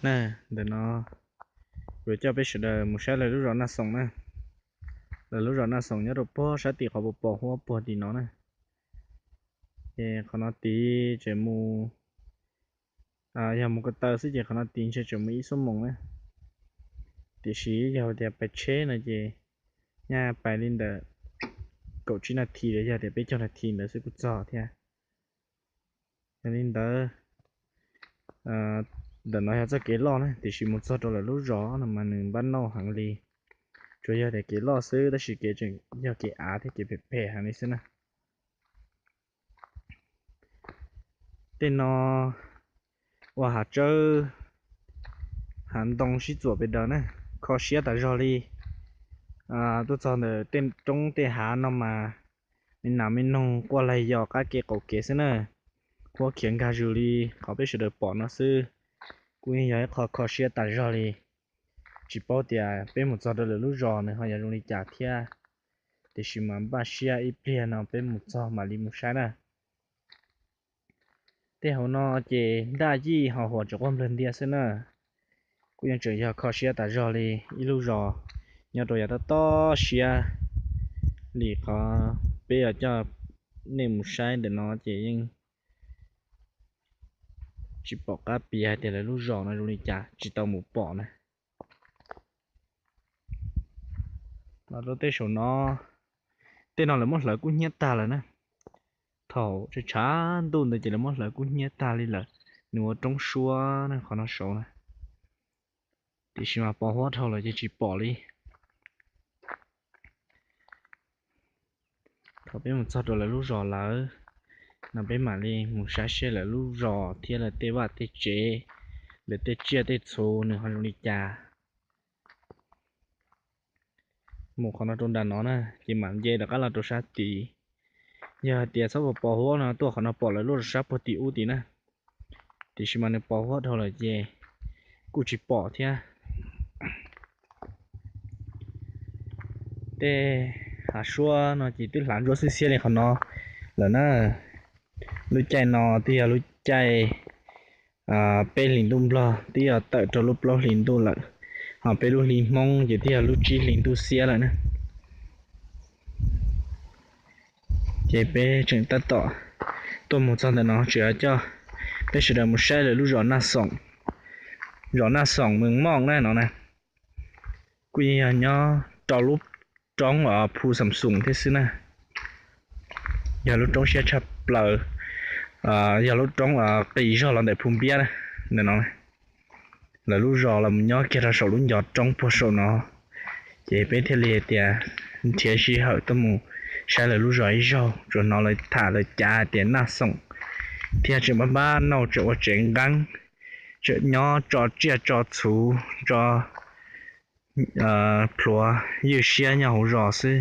Na, ntawm no kuv coj peb sawv daws mus saib lawv lub zos Naj Xoom na. Lawv lub zos Naj Xoom nyob rau puag sab tim qhov pos pos huab puag tim no na. Ces qhov no tid tseem mus, yog mus ko taw xwb ces qhov no tid ntshe tseem mus ib xuab moos na. Tiam sis yog tias pais tsheb no ces nyaj pais li ntawm kaum tsib nas this los yog tias peb caug nas this ntawd xwb kuj txog thiab. Yog li ntawd, ntawm no yog txoj kev loj na, tiam sis mus txog rau lawv lub zos no mas nws npab nauj heev li. Tsuas yog tias kev loj xwb tab sis kev tseem yog kev av thiab kev phem phem heev li xwb na. Tej no ua hav tsawb, hav ntoo sib txuam pes daws na, kho siab tas zog li. Tuaj txog ntawm tej roob tej hav no mas me nas me noog quaj laig yos qab kev qaum kev xwb na. Huab khiav nkag zus li qhov peb sawv daws pom no xwb. Kuj yeej yog ib qho kho siab tas zog li. Tsis paub tias peb mus txog rau lawv lub zos nws ho yuav zoo li cas thiab, tiam sis mas npaj siab ib pliag no peb mus txog mam li mus saib na. Tej hauv no ces ntaj yij ho huam tseem quaj nplawg ntias xwb na. Kuj yeej tseem yog kho siab tas zog li ib lub zos nyob rau yav tob tob siab li qhov peb yuav coj nej mus saib ntawm no ces yeej tsis pom qab piav hais tias lawv lub zos no zoo li cas tsis tau mus pom na. Los rau tej saum no, tej no lawv muab hlawv kub hnyiab tag lawm na. Thaum tshav tshav ntuj ntawd ces lawv muab hlawv kub hnyiab tag li lawm. Nws ua roob suab na qhov no saud na, tiam sis mas pos huab dhau lawm ces tsis pom li. Thaum peb mus txog rau lawv lub zos lawm no peb mam li mus saib seb lawv lub zos thiab lawv tej vaj tej tsev, lawv tej tsiaj tej txhu nws ho zoo li cas. Mus qhov no rau nram no na ces mam nce rov qab los rau sab tid. Yog hais tias txhob pos pos huab no tuaj qhov no pom lawv lub zos sab puag tim ub tid na, tiam sis mas nws pos huab dhau lawm ces kuj tsis pom thiab. Tej hav suab no ces twb hlav ntsuab xwb xiab li qhov no lawm na. Lub caij no twb yog lub caij peb hlis ntuj nplog, twb yog tawm rau lub plaub hlis ntuj lawm, ho peb lub hli Hmoob ces twb yog lub tsib hlis ntuj xiab lawm na. Ces peb tseem tab tom tuaj mus txog ntawm no tseem coj peb sawv daws mus saib lawv lub zos Naj Xoom, zos Naj Xoom Mees Mooj na no na. Kuj yeej yog nyob rau lub roob Phu Xam Xoom thiab xwb na. Yog lub roob siab tshaj plaws, yog lub roob qis zog los ntawm Phu Npiab na, ntawm no. Lawv lub zos los nyob kiag rau saum lub ncov roob puag saum no, ces peb thiaj li hais tias nrhiav sij hawm tuaj mus saib lawv lub zos ib zaug, tsuas hnov lawv tham lawv cav hais tias Naj Xoom thiab tseem npab npab nauj, tseem ua tsev nqeeb, tseem nyob tso tsiaj tso txhu, tso plhuav ywj siab nyob hauv zos xwb.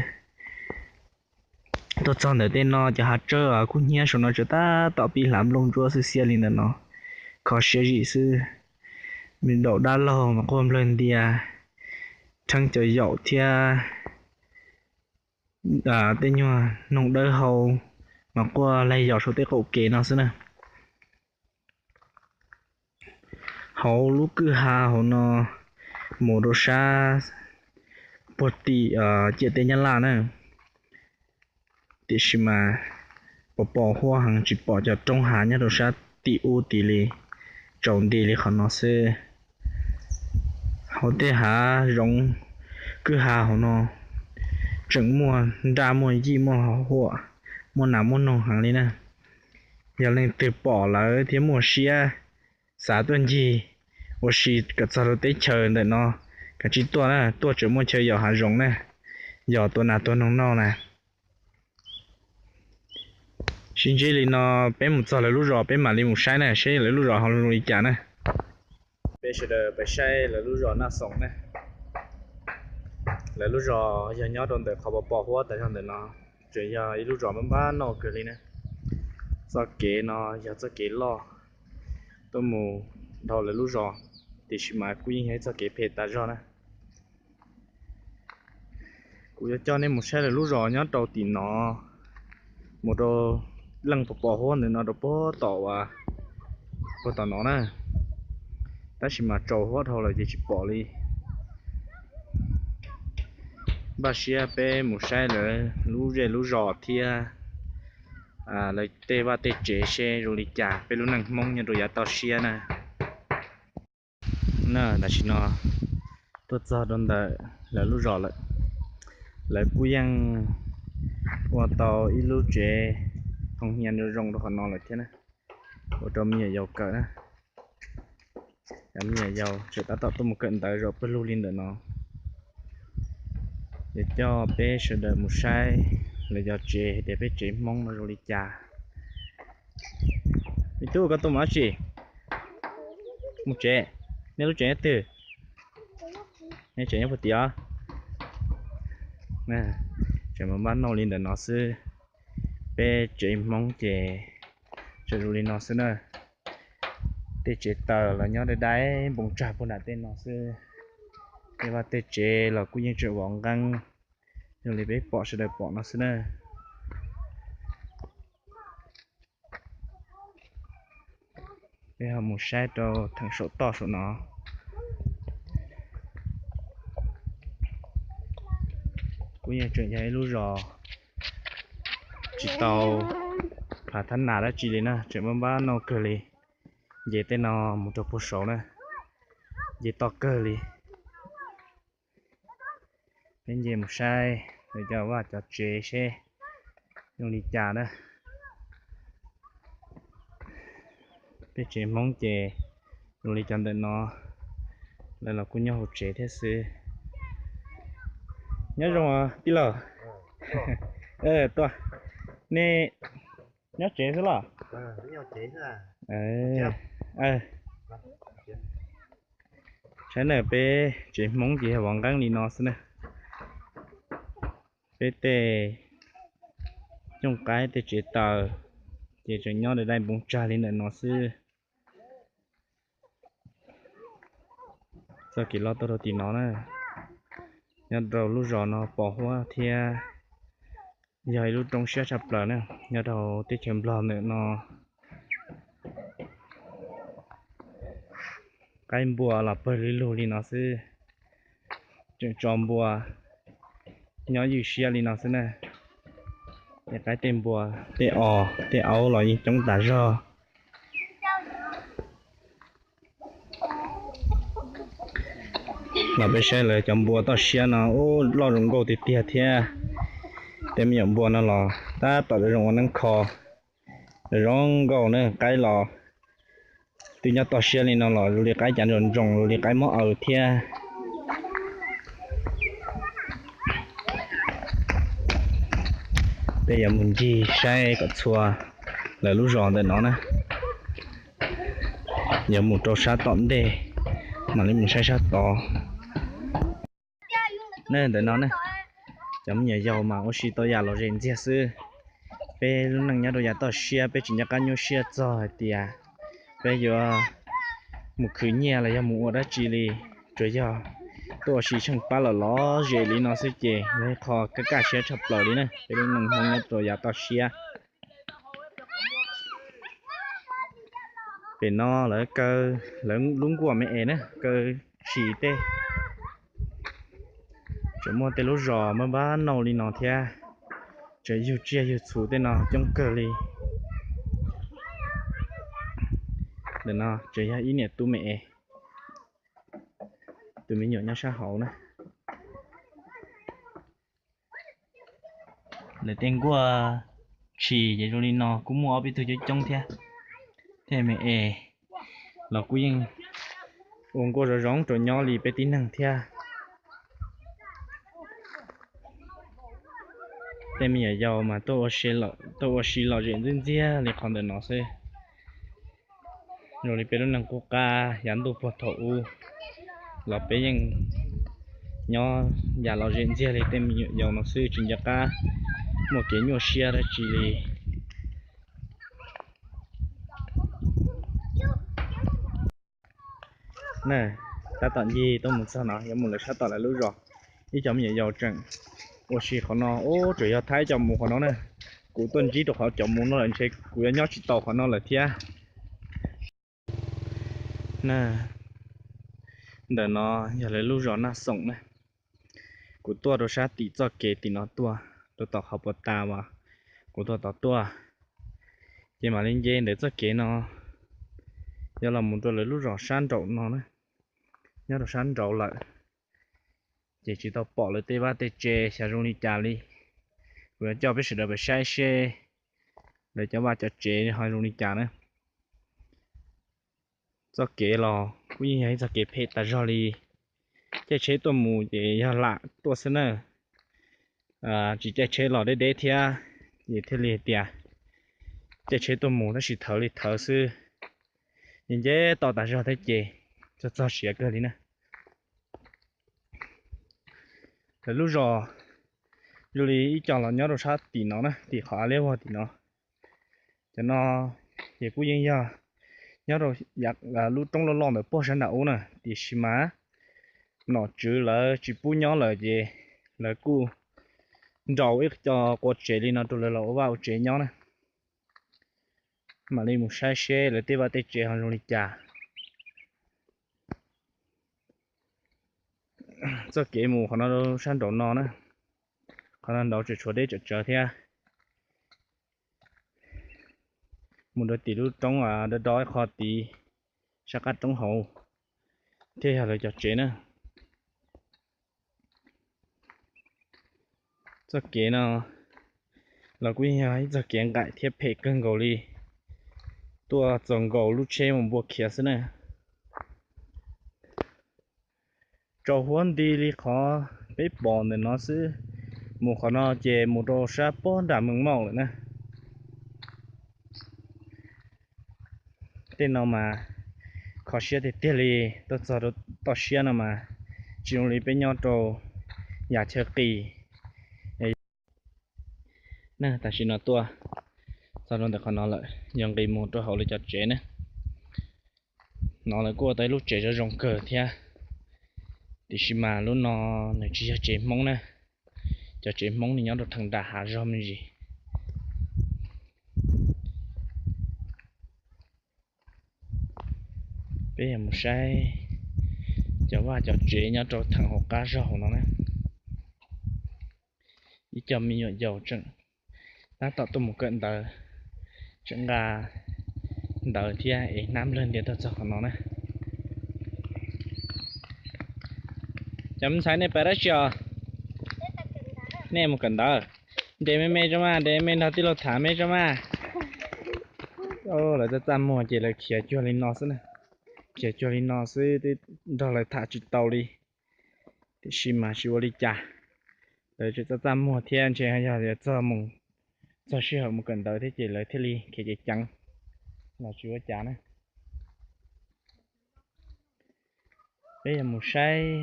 Tuaj txog ntawm tej no cov hav tsawb kub hnyiab saum no tseem tab tom pib hlav nplooj ntsuab xwb xiab li ntawm no, kho siab zim xwb. Me daum dab laug mas quaj nplawg ntias, rheeb cov yaum thiab tej nyuag noog dawb hau mas quaj laig yos saum tej qaum kev no xwb na. Hauv lub kwj ha hauv no mus rau sab puag tim ciam teb Nyab Laj na, tiam sis mas pos pos huab heev tsis pom cov roob hav nyob rau sab tim ub tid li, tsaus nti li qhov no xwb. Hauv tej hav zoov kwj ha hauv no tseem muaj nraj muaj yij muaj huam, muaj nas muaj noog heev li na. Yog leej twg pom lawm thiab muaj siab xav tuaj ncig ua si kom txog rau teb chaws ntawm no, kav tsij tuaj na, tuaj tseem muaj chaw yos hav zoov na, yos tua nas tua noog noj na. Sib ntsib li no, peb mus txog lawv lub zos peb mam li mus saib na, saib lawv lub zos ho zoo li cas na. Peb sawv daws pais saib lawv lub zos Naj Xoom na. Lawv lub zos yog nyob rau ntawm qhov pos pos huab tas zog ntawm no, tseem yog ib lub zos npab npab nauj kawg li na. Txoj kev no yog txoj kev loj tuaj mus dhau lawv lub zos, tiam sis mas kuj yeej yog ib txoj kev phem tas zog na. Kuv yuav coj nej mus saib lawv lub zos nyob rau tim no, mus rau leej pos pos huab ntawm no rau puag tom, puag tom no na. tab sis mas tsaus huab dhau lawm ces tsis pom li. Npaj siab peb mus saib lawv lub zej lub zos thiab lawv tej vaj tej tsev seb zoo li cas peb lub neej Hmoob nyob rau yav toj siab na. Na, tam sim no tuaj txog rau ntawm lawv lub zos lawm. Lawv kuj yeej ua tau ib lub tsev thooj hnia zoo zoo rau qhov no lawm thiab na, ua rau me nyuam yaus kawm na. Cov me nyuam yaus tseem tab tom tuaj mus kawm ntawv zaum pawg lug li ntawm no. Yuav coj peb sawv daws mus saib lawv cov tsev hais tias peb tsev Hmoob no zoo li cas. Me tub, koj tuaj mus dab tsi? Mus tsev? Nej lub tsev nyob twg? Nej tsev nyob puag tim os. Tseem npaj npaj noj li ntawm no xwb. Peb tsev Hmoob ces tseem zoo li no xwb na. Tej tsev taws los nyob dai dai npoo tsag puag nram tej no xwb. Tej vaj tej tsev los kuj yeej tseem vov nqeeb zoo li peb pom sawv daws pom no xwb na. Peb ho mus saib rau theem saum toj saum no. Kuj yeej tseem yog ib lub zos tsis tau phav thab nas dab tsi li na, tseem npaj npaj noj kawg li. Nce tej no mus rau puag saud na, nce toj kawg li. Peb nce mus saib lawv cov vaj cov tsev seb zoo li cas na. Peb tsev Hmoob ces zoo li cov ntawm no, lawv los kuj nyob hauv tsev thiab xwb. Nyob zoo tij laug. Tuaj, nej nyob tsev xwb los? Saib na, peb tsev Hmoob ces yog vov nqeeb li no xwb na. Peb tej cooj qaib tej tsev taws ces tseem nyob dai dai npoo tsag li ntawm no xwb. Txoj kev loj tuaj rau tim no na, nyob rau lub zos no pos huab thiab yog ib lub roob siab tshaj plaws na, nyob rau teb chaws Nplog ntawm no. Qaib npua los pawg lug li no xwb, tseem tso npua nyob ywj siab li no xwb na. Tej qaib tej npua tej os tej aub los yeej coob tas zog. Los peb saib lawv cov npua toj siab no, ub, loj zoo nkauj tiag tiag thiab. Tej me nyuam npua no los tab tom zoo ua neeb kho, zoo nkauj na. Qaib los twb nyob toj siab li no los zoo li qaib cav ntsoos ntsoos, zoo li qaib mob aws thiab. Peb yuav mus ncig saib kom txhua lawv lub zos ntawm no na. Yuav mus rau sab tom ntej, mam li mus saib sab tod. Ne, ntawm no ne, cov me nyuam yaus mas ua si tau yam lom zem ntxiag xwb. Peb lub neej nyob rau yav toj siab peb tsis nco qab nyuaj siab txog hais tias peb yuav mus khwv nyiaj los yog mus ua dab tsi li, tsuas yog tuaj ua si tsheej pab lom lom zem li no xwb ces yog ib qho kaj kaj siab tshaj plaws li na, peb lub neej Hmoob nyob rau yav toj siab. Pem no lawv kaw lawv lub nkuaj me es na, kaw tshis tej. Tseem muaj tej lub zos npab npab nauj li no thiab, tseem yug tsiaj yug txhu tej no coob kawg li. Ntawm no tseem yog ib niam tub me es, tus me nyuam nyob sab hauv na. Lawv tej nkuaj tshis ces zoo li no kuj muaj ob peb tug coob coob thiab. Tej me es los kuj yeej ua nkuaj zoo zoo rau nyob li peb tib neeg thiab. Tej me nyuam yaus mas tuaj ua si lom zem ntxiag ntxiag li qhov ntawm no xwb. Zoo li peb lub neej qub qab yav ntuj puag thaum ub los peb yeej nyob yam lom zem ntxiag li tej me nyuam yaus no xwb, tsis nco qab muaj kev nyuaj siab dab tsi li. Na, tab tom ncig tuaj mus txog no yuav mus lawv sab tom lawv lub zos, ib cov me nyuam yaus tseem ua si qhov no, ub, tseem yog Thaib cov mus qhov no na. Kuv tuaj ntsib rau qhov cov mus no lawm ntshe kuv yuav nyob tsis tau qhov no lawm thiab. Na, Ntawm no yog lawv lub zos Naj Xoom na. Kuv tuaj rau sab tim txoj kev tim no tuaj rau tom qhov puas tas uas kuv tuaj tod tuaj, ces mam li nce ntawm txoj kev no yuav los mus rau lawv lub zos sab nraum no na, nyob rau sab nraud lawm. Ces tsis tau pom lawv tej vaj tej tsev xyov zoo li cas li. Kuv yuav coj peb sawv daws pais saib seb lawv cov vaj cov tsev ho zoo li cas na. Txoj kev los kuj yeej yog ib txoj kev phem tas zog li. Caij tsheb tuaj mus ces yog lam tuaj xwb na, tsis caij tsheb los deb deb thiab, ces thiaj li hais tias caij tsheb tuaj mus tab sis thawv li thawv xwb. Ces nce toj tas zog thiab ces txog txog siav kawg li na. Lawv lub zos zoo li ib co los nyob rau sab tim no na, tim qhov av liab vog tim no. Cov no ces kuj yeej yog nyob rau lub roob loj loj ntawm puag sab nram ub na, tiam sis mas nom tswv lawv tsis pub nyob lawm ces lawv kuj nraus ib co qua tsev li no rau lawv los ua vaj ua tsev nyob na. Mam li mus saib seb lawv tej vaj tej tsev ho zoo li cas. Txoj kev mus qhov no rau sab nraum no na, qhov no nraud tseem tshuav deb tsawv tsawv thiab. Mus rau tim lub roob do do ib qho tid, sab qab roob hauv thiaj yog lawv cov tsev na. Txoj kev no los kuj yog ib txoj kev nqaim thiab phem kawg nkaus li, tuaj txaus nkaus lub tsheb mus npua khiav xwb na. Tsaus huab nti li qhov peb pom ntawm no xwb, mus qhov no ces mus rau sab pob nram Meej Mauj lawm na. Tej no mas kho siab tiag tiag li, tuaj txog rau toj siab no mas tsis zoo li peb nyob rau yav chaw qis. Tam sim no tuaj txog rau ntawm qhov no lawm, yog nqis mus rau hauv lawv cov tsev na. No lawv kuj ua tau ib lub tsev zoo zoo kawg thiab, tiam sis mas lub no nws tsis yog tsev Hmoob na. Cov tsev Hmoob nws nyob rau theem nram hav zog me ntsis. Peb yog mus saib cov vaj cov tsev nyob rau theem hauv qab zog hauv no na. Ib co me nyuam yaus tseem tab tom tuaj mus kawm ntawv, tseem nqa ntawv thiab es hnab nplawg ntiav tuaj txog qhov no na. Cov me ntxhais, nej pais dab tsi os? Nej mus kawm ntawv. Nres me me tso mas, nres me me nrog tij laug tham me tso mas. Lawv txaj txaj muag ces lawv khiav cuag li no xwb na. Khiav cuag li no xwb twb nrog lawv tham tsis tau li. Tiam sis mas tsis ua li cas, lawv tseem txaj txaj muag thiab ntshe yog txog mus, txog sij hawm mus kawm ntawv thiab ces lawv thiaj li khiav ceev ceev los tsis ua cas na. Peb yuav mus saib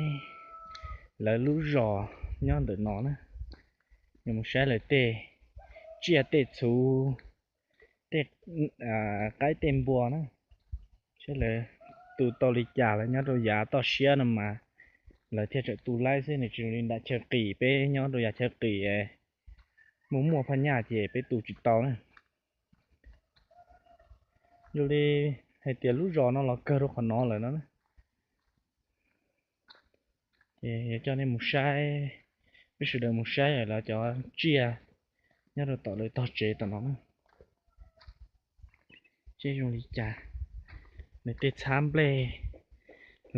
lawv lub zos nyob ntawm no na, yuav mus saib lawv tej tsiaj tej txhu, tej qaib tej npua na, saib lawv tu tau li cas. Lawv nyob rau yav toj siab no mas lawv thiaj tseem tu laib xwb, nws tsis zoo li nram chaw qis, peb nyob rau yav chaw qis muaj muaj phaj nyaj ces peb tu tsis tau na. Zoo li hais tias lub zos no los kawg rau qhov no lawm no. Ces yuav coj nej mus saib, peb sawv daws mus saib lawv cov tsiaj nyob rau tom lawv tog tsev tom no na. Seb zoo li cas, nws tej txhab nplej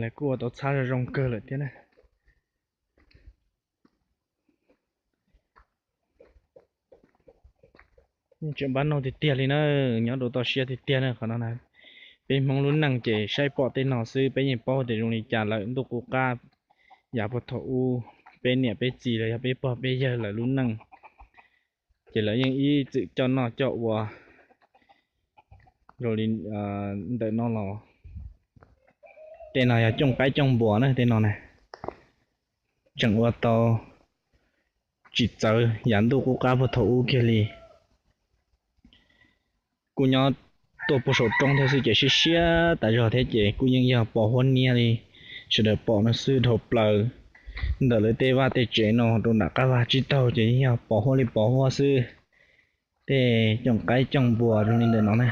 lawv kuj ua tau txhab zoo zoo kawg lawm thiab na. Yeej tseem npab noj tiag tiag li na, nyob rau toj siab tiag tiag na qhov no na. Peb Hmoob lub neej ces saib pom tej no xwb peb yeej paub tias zoo li cas lawm. Ntuj qub qab yav puag thaum ub, peb niam peb txiv los yog peb pog peb yawg lawv lub neej ces lawv yeej ib txwm coj noj coj ua zoo li ntawm no los. Tej no yog cooj qaib cooj npua na, tej no na tseem ua tau tsis txawv yav ntuj qub qab puag thaum ub kiag li. Kuj nyob tuaj puag saum roob thiab xwb ces siab siab tas zog thiab ces kuj yeej yog pos huab niab li sawv daws pom no xwb. Dhau plaws ntawm lawv tej vaj tej tsev no rau nram qab vag tsib taug ces yeej yog pos huab li pos huab xwb. Tej cooj qaib cooj npua zoo li ntawm no na,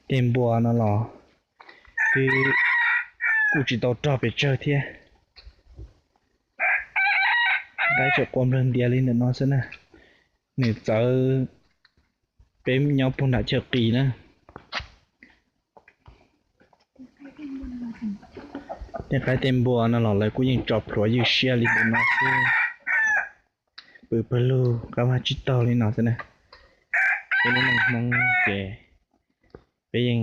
tej npua no los twb kuj tsis tau rog pes tsawg thiab. Qaib tseem qua nplawg ntiav li ntawm no xwb na. Nws txawv, peb nyob puag nram chaw qis na. Tej qaib tej npua no los lawv kuj yeej tso plhuav ywj siab li ntawm no xwb. Pw pawg lug qab vaj tsib taug li no xwb na. Peb lub neej Hmoob ces peb yeej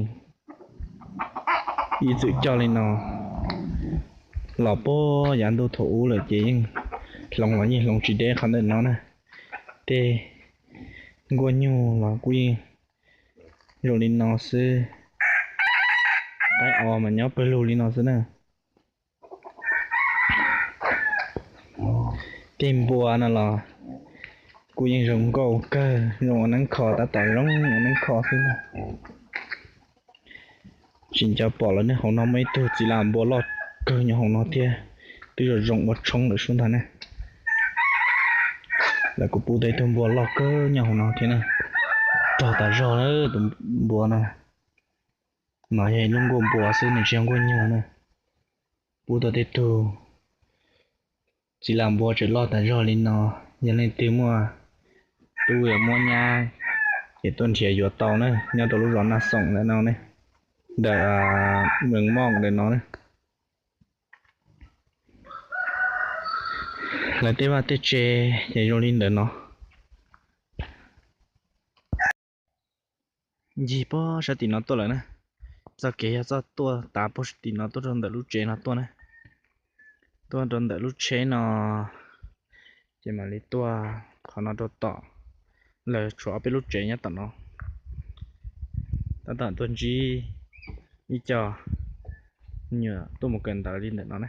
ib txwm coj li no los puag yav ntuj thaum ub lawm ces yeej hloov los yeej hloov tsis deb qhov ntawm no na. Tej nkuaj nyuj los kuj yeej zoo li no xwb. Qaib os mas nyob pawg lug li no xwb na. Tej npua no los kuj yeej zoo nkauj kawg, zoo ua neeb kho, tab tom zoo ua neeb kho xwb na. Tsis nco pom lawm ne, hauv no muaj ib tug txiv lam npua loj kawg nyob hauv no thiab, twb zoo zoo ua tshoob lawm sub ntag ne. Lawv kuj pub tau ib tug npua loj kawg nyob hauv no thiab na. Rog tas zog na tus npua no. No yog ib lub nkuaj npua xwb, nws tsis yog nkuaj nyuj na. Pub tau tej tug txiv lam npua tseem loj tas zog li no. Yog leej twg muaj tub yuav muab nyab ces tuaj nrhiav yuav tau na, nyob rau lub zos Naj Xoom ntawm no ne, ntawm Mees Mooj ntawm no na. Lawv tej vaj tej tsev ces zoo li ntawm no. Ncig puag sab tim no tuaj lawm na. Txoj kev yog txoj tuaj tav puag tim no tuaj rau ntawm lub tsev no tuaj na. Tuaj rau ntawm lub tsheb no ces mam li tuaj qhov no rau tom. Lawv tshuav ob peb lub tsev nyob tom no. Tab tom tuaj ntsib ib co nyuam tuaj mus kawm ntawv li ntawm no na.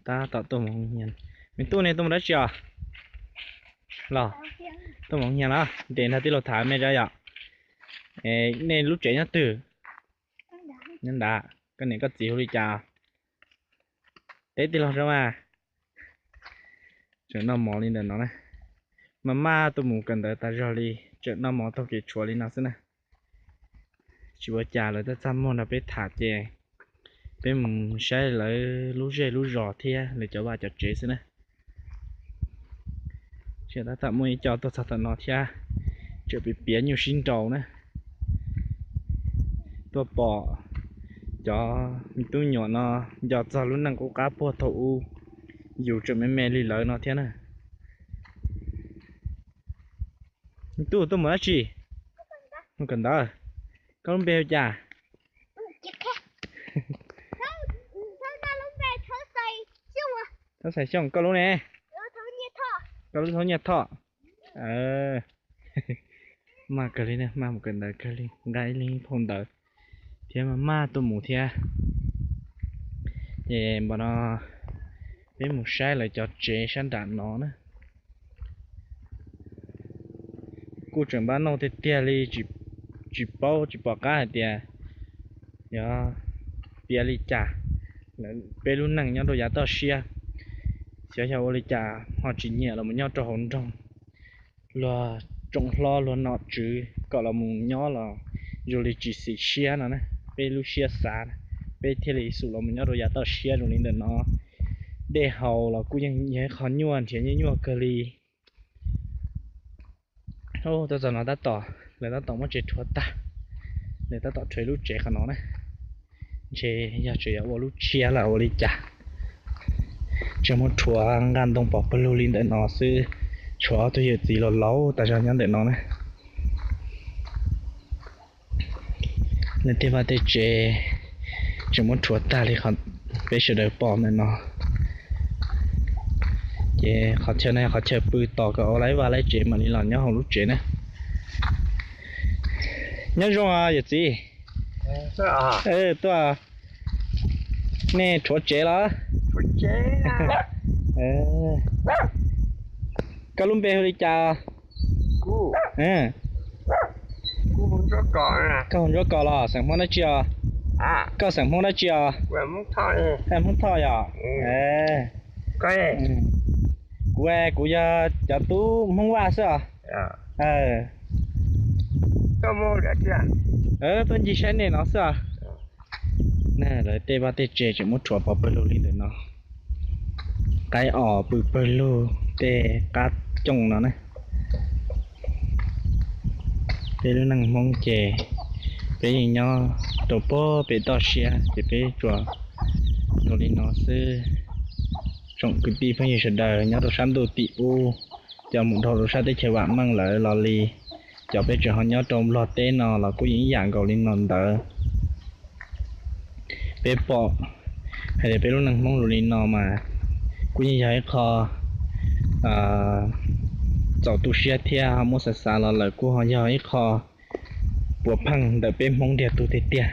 Tab tom tuaj mus, me tub ne tuaj mus dab tsi os? Los, tuaj mus nyiag los nres nrog tij laug tham me tso yom. Nej lub tsev nyob twg? Nyob nrad. Koj niam koj txiv hu li cas? Teb tij laug saib mas. Tseem noj mov li ntawm no na. Maj maj tuaj mus kawm ntawv tas zog li, tseem noj mov taug kev tshuav li no xwb na. Tsis ua cas, lawv txaj txaj muag nrog peb tham ces peb mus saib lawv lub zej lub zos thiab lawv cov vaj cov tsev xwb na. Tab tom muaj ib co tuaj txog tom no thiab, tseem piav piav nyuj sib nraus na. Tuaj pom cov me tub nyuam no nco txog lub neej qub qab puag thaum ub, yus tseem me me li lawv no thiab na. Tub tuaj mus dab tsi? Mus kawm ntawv. Koj lub npe hu cas? Thab Xais Xyooj. Koj lub ne? Koj lub Thaub Nyiaj Thoj. Maj kawg li, maj mus kawm ntawv kawg li, nqa ib leeg phau ntawv thiab maj maj tuaj mus thiab. Ces npam no peb mus saib lawv cov tsev sab nram no na. Kuj tseem npaj nauj tiag tiag li, tsis paub tsis pom qab hais tias yog piav li cas. Peb lub neej nyob rau yav toj siab, xyov yog ua li cas ho tsis nyiam los mus nyob rau hauv nroog, luag tsoom hlob luag nom tswv kom los mus nyob los zoo li tsis xis siab no na. Peb lub siab xav, peb thiaj li xub los mus nyob rau yav toj siab zoo li ntawm no. Dej haus los kuj yeej yog ib qho nyuaj, nrhiav nyuaj nyuaj kawg li. Tuaj txog no tab tom, lawv tab tom muab tsev rhuav tag, lawv tab tom rhuav lub tsev qhov no na. Ntshe yog tseem yuav ua lub tshiab los ua li cas, tseem muab rhuav nqaj ntoo pov pawg lug li ntawm no xwb. Tshuav ob tug yawm txiv los laus tas zog nyob ntawm no na. Lawv tej vaj tej tsev tseem muab rhuav tag li qhov peb sawv daws pom ntawm no. Ces qhov chaw no yog qhov chaw pw tos kom ua lawv vaj lawv tsev mam li los nyob hauv lub tsev na. Nyob zoo yawm txiv. Tuaj, nej rhuav tsev los? Koj lub npe hu li cas? Koj hu Ntsuab Kos los xeem Hmoob dab tsi os? Koj xeem Hmoob dab tsi os? Hmoob Thoj yom? Kuv, kuv yog cov tub Hmoob Vaj xwb os. Tuaj ncig saib nej no xwb. Lawv tej vaj tej tsev tseem muab rhuav pov pawg lug li ntawm no. Qaib os pw pawg lug tej qab cooj no na. Peb lub neej Hmoob ces peb yeej nyob rau puag pem toj siab ces peb tsuas zoo li no xwb. Tsoom kwv tij phooj ywg sawv daws nyob rau sab ntuj tim ub, cov mus dhau rau sab teb chaws vam meej lawm los li, cov peb tseem ho nyob rau Nplog teb no los kuj yeej ib yam nkaus li no ntawd. Peb pom hais tias peb lub neej Hmoob zoo li no mas kuj yeej yog ib qho txaus tu siab thiab ho muab xav xav los lawm kuj ho yog ib qho puav pheej ntawm peb Hmoob ntiag tug tiag tiag,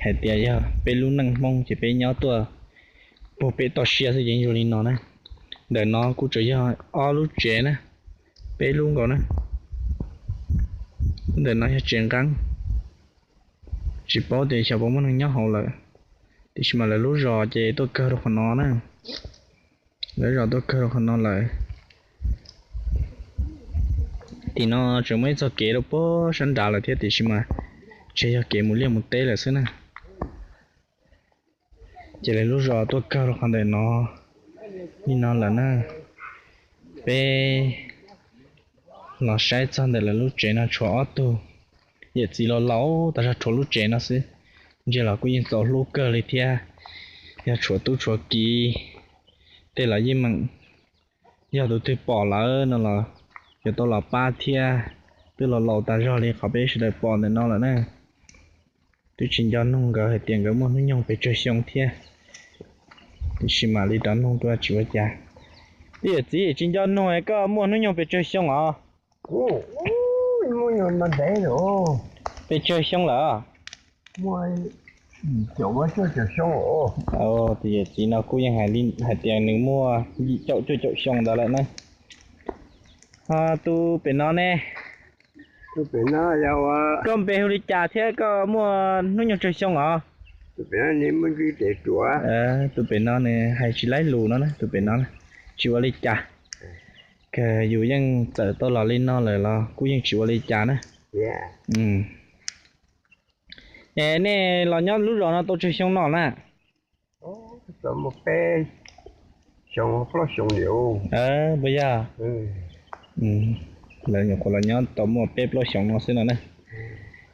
hais tias yog peb lub neej Hmoob ces peb nyob tuaj puag pem toj siab xwb ces zoo li no na. Ntawm no kuj tseem yog ob lub tsev na, peb lub nkaus na. Ntawm no yog tsev nqeeb, tsis paub tias xyov puas muaj neeg nyob hauv lawm, tiam sis mas lawv lub zos ces tuaj kawg rau qhov no na. Lawv zos tuaj kawg rau qhov no lawm. Tim no tseem muaj ib txoj kev rau puag sab nrad lawm thiab, tiam sis mas ntshe yog kev mus liaj mus teb lawm xwb na. Ces lawv lub zos tuaj kawg rau qhov ntawm no li no lawm na. Peb los saib txog ntawm lawv lub tsev no tshuav ob tug yawm txiv laus laus tas zog rhuav lub tsev no xwb. Ntsia los kuj yeej txaus hlub kawg li thiab. Yog tshuav tub tshuav kiv tej los yeej meem, yog tus twg pom lawm no los yuav tau los pab thiab. Twb laus laus tas zog li qhov peb sawv daws pom ntawm no lawm na. Twb tsis nco nug nkawd hais tias nkawd muaj hnub nyoog pes tsawg xyoo thiab, tiam sis mam li rov nug dua tsis ua cas. Yawm txiv, tsis nco nug koj muaj hnub nyoog pes tsawg xyoo os? Pes tsawg xyoo lawm? Tus yawm txiv no kuj yeej hais tias nws muaj yim caum cuaj caum xyoo ntawd lawm na. Tus pem no ne? Koj npe hu li cas thiab koj muaj hnub nyoog tsawg xyoo os? Tus pem no nws hais tsis laib lus no, tus pem no tsis ua li cas. Yus yeej txawm tau los li no lawm los kuj yeej tsis ua li cas na. Es nej los nyob lub zos no tau tsawg xyoo no na? Puas yog? Lawv nyuam qhuav los nyob tau muaj peb plaub xyoos no xwb no na.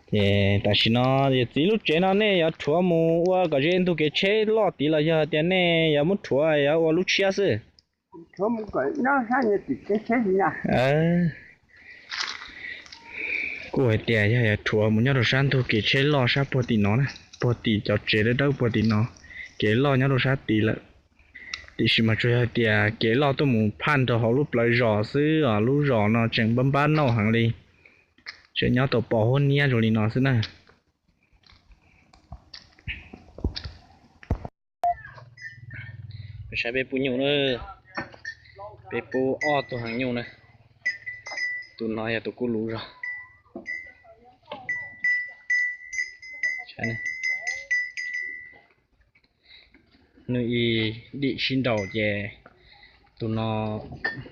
Ces tam sim no yawm txiv, lub tsev no nej yuav rhuav mus ua kom ze ntug kev tsheb loj tid los yog tias nej yuav muab rhuav yuav ua lub tshiab xwb? Kuj hais tias yog yuav rhuav mus nyob rau sab ntug kev tsheb loj sab puag tim no na, puag tim cov tsev dawb dawb puag tim no, kev loj nyob rau sab tid lawm. Tiam sis mas tsuas yog hais tias kev loj tuaj mus phaj rau hauv lub plawv zos xwb os, lub zos no tseem npab npab nauj heev li, tseem nyob tau pos huab niab zoo li no xwb na. Saib peb pub nyuj na, peb pub ob tug heev nyuj na. Tus no yog tus kub luv zog. Nws ib dim sib nraus ces tus no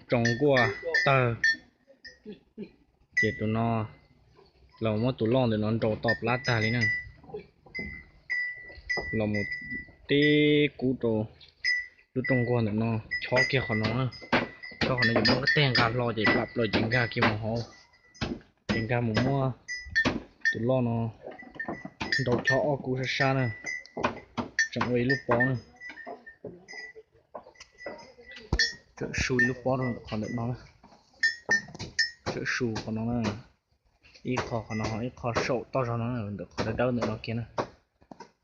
tsoo nkuaj tawg, ces tus no los muab tus loj ntawm no nraus to plab tag li na. Los mus tib kub rau lub rooj nkuaj ntawm no, chob kiag qhov no na. Chob qhov no ces muab tej nqa hlo ces plam plaws ces nkag kiag mus hauv, ces nkag mus muab tus loj no nraus chob ob kub sab sab na. Tseem ua ib lub pob na, tseem su ib lub pob rau ntawm qhov ntawm no na. Tseem su qhov no na, ib qho qhov no, ib qho saum toj zog no, ntawm qhov dawb dawb ntawm no kiag na.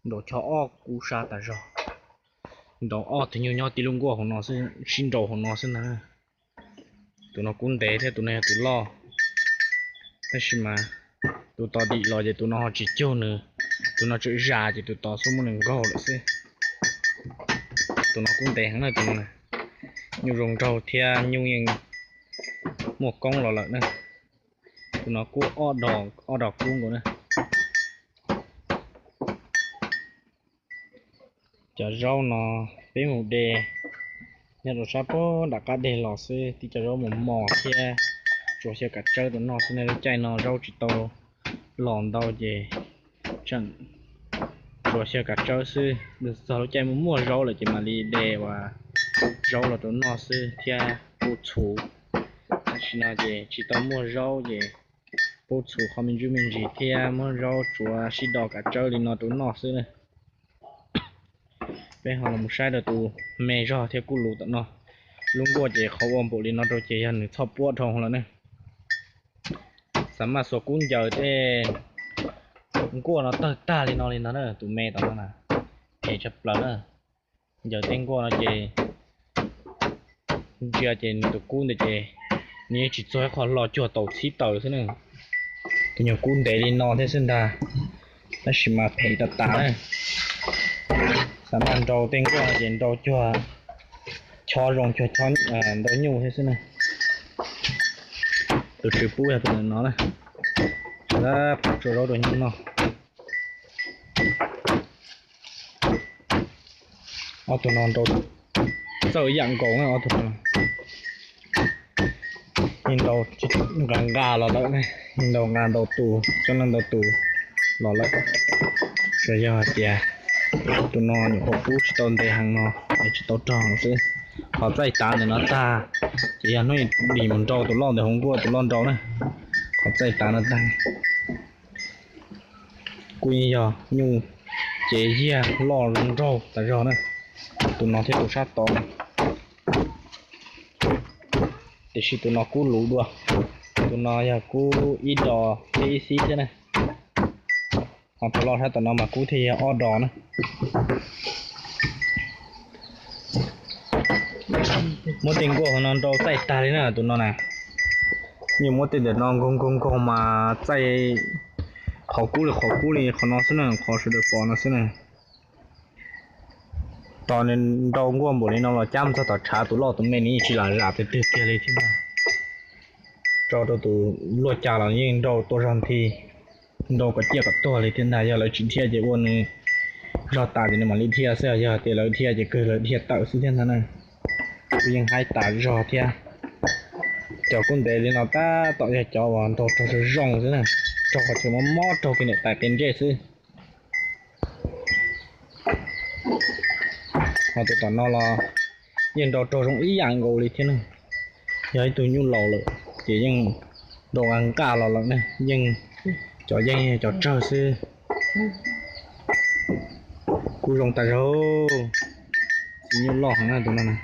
Nraus chob ob kub sab tas zog. Nraus ob tug nyuj nyob tib lub nkuaj hauv no xwb, sib nraus hauv no xwb ntag. Tus no kub ntev thiab tus no yog tus loj, tab sis mas tus tos dim los ces tus no ho tsis cug nws, tus no tseem zas ces tus tos xub muab nws nkaug lawm xwb. Tus no kub ntev heev na, tus no nyuj zoo nraug thiab nyuj yeej muaj koob los lawm na. Tus no kub ob dos kub nkaus na. Cov zaub no peb mus de nyob rau sab puag nram qab deg los xwb, tib cov zaub mos mos thiab tsuas xyaw kav tsawb rau noj xwb na. Lub caij no zaub tsis tau los ntau ces tseem tsuas xyaw kav tsawb xwb. Txog lub caij muaj muaj zaub lawm ces mam li de uas zaub los rau noj xwb thiab pub txhuv. Tam sim no ces tsis tau muaj zaub ces pub txhuv qhov me ntsis me ntsis thiab muab zaub tsuav sib do kav tsawb li no rau noj xwb na. Peb ho los saib rau tus me zog thiab kub luv tom no. Lub nkuaj ces qhov ua npaum li no rau ces yog nws txhoj puab dhau lawm ne. Xav maj xuas kub ncaws tej nkuaj no tawg tag li no li ntag na, tus me tom no na, phem tshaj plaws na. Ncaws tej nkuaj no ces ntsia ces nws tus kub ntawd ces nws yeej tsis txog ib qho hlo, cuag tau txhib taws xwb ne. Tus nyuag kub ntev li no thiab xwb ntag, tab sis mas phem tas tas na. Xav maj nrau tej nkuaj no ces nrau cuag chob zoo cuag chob nrau nyuj thiab xwb ne. Tus tswv pub yog tus no na, qhov tsua zaub rau nyuj noj. Ob tug no nrau txawj yam nkaus na, ob tug no yeej nrau nqa nqa los lawm, yeej nrau nqa ntau tus, coob leej ntau tus los lawm. Tsuas yog hais tias tus no nyuam qhuav pub tsis tau ntev heev no es tsis tau rog xwb. Qhov txaij tav ntawm no tag ces yog hnub dim mus nrau tus loj ntawd hauv nkuaj, tus loj nrau na. Qhov txaij tav no tag kuj yeej yog nyuj cev yiag loj zoo nraug tas zog na, tus no thiab tus sab tod. Tiam sis tus no kub luv dua, tus no yog kub ib dos thiab ib xib thiab na. Ho tus loj sab tom no mas kub thiaj yog ob dos na. Muab tej nkuaj hauv no nrau txaij tag li na tus no na. Yeej muab tej ntawm no nkaug nkaug nkaug mas txaij qhov kub li qhov kub li qhov no xwb na, qhov sawv daws pom no xwb na. Tos nws nrau nkuaj npaum li no los cab mus txog tom tshav tus loj tus me nws yeej tsis lam zam twg twg kiag li thiab ntag. Tso rau tus luaj cas los yeej nrau tuaj zog nthi, nrau kom ciaj kom tuag li thiab ntag. Yog lawv tsis dhia ces ua nws zog tas ces nws mam li dhia xwb, yog tias lawv dhia ces kawg lawv dhia tawm xwb thiab ntag na. Kuj yeej haib tas zog thiab. Cov kub ntev li no tab tom yog cov uas nrau rog zoo zoo xwb na, rog qhov chaw mob mob raug kiag niam tais qe ntsej xwb. Ho tus tom no los yeej nrau rog zoo ib yam nkaus li thiab ne. Yog ib tug nyuj laus lawm ces yeej nrau nqa nqaj los lawm ne, yeej cov yeej cov tsawg xwb. Kuj zoo tas zog, txiv nyuj loj heev na tus no.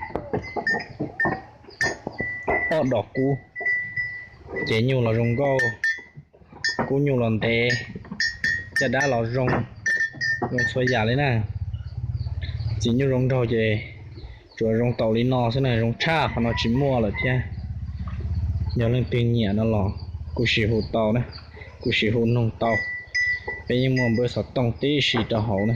Ob dos kub, ces nyuj los zoo nkauj, kub nyuj los ntev, caj dab los zoo, zoo txhua yam li na. Txiv nyuj zoo nraug ces tsuas zoo tau li no xwb na, zoo tshaj qhov no tsis muaj lawm thiab. Yog leej twg nyiam no los kuj sim hu tau na, kuj sim hu noog tau. Peb yeej muaj npawb xov tooj tib si rau hauv na.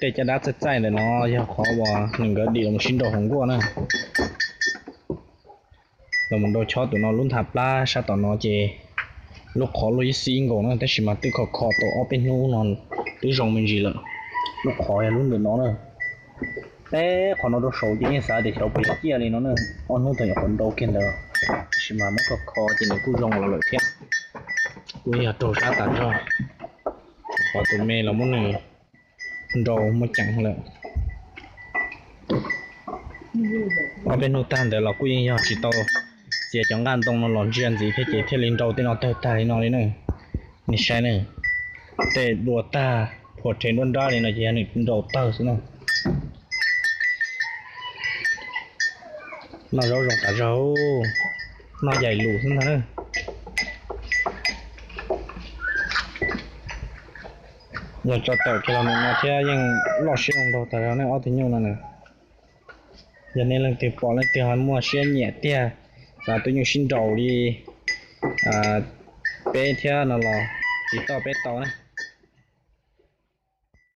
Tej caj dab txaij txaij ntawm no yog qhov uas nws nkawd dim los sib nrau hauv nkuaj na. Los mus nrau chob tus no lub nthav plab sab tom no ces lub qhov luaj ib xib nkaus na, tab sis mas twb kho kho tau ob peb hnub no twb zoo me ntsis lawm. Lub qhov yog lub ntawm no na. Peb qhov no rau saud ces yeej xav tias xyov puas yog ciaj li no na, ob hnub tag nyuam qhuav nrau kiag ntawd, tab sis mas muab kho kho ces nws kuj zoo los lawm thiab. Kuj yog raug sab tas zog, qhov tus me los muab nws nrau muaj ceem lawm. Ob peb hnub tag ntawd los kuj yeej yog tsis tau txiav cov nqaj ntoo no los ntsia ntxiv thiab ces thiaj li nrau tej no tawg tag li no li na. Nej saib ne, tej dua tag phuam rhe nruab nrab li no ces yog nws nrau tawg xwb na. Noj zaub zoo tas zog, noj yaim lus xwb ntag na. Yog tso tawm kiag los mus no thiab yeej loj siab zoo nraug tas zog ne ob tug nyuj no na. Yog nej leej twg pom leej twg ho muaj siab nyiam tiag, xav tus nyuj sib nraus li peb thiab no los tiv toj peb tau na.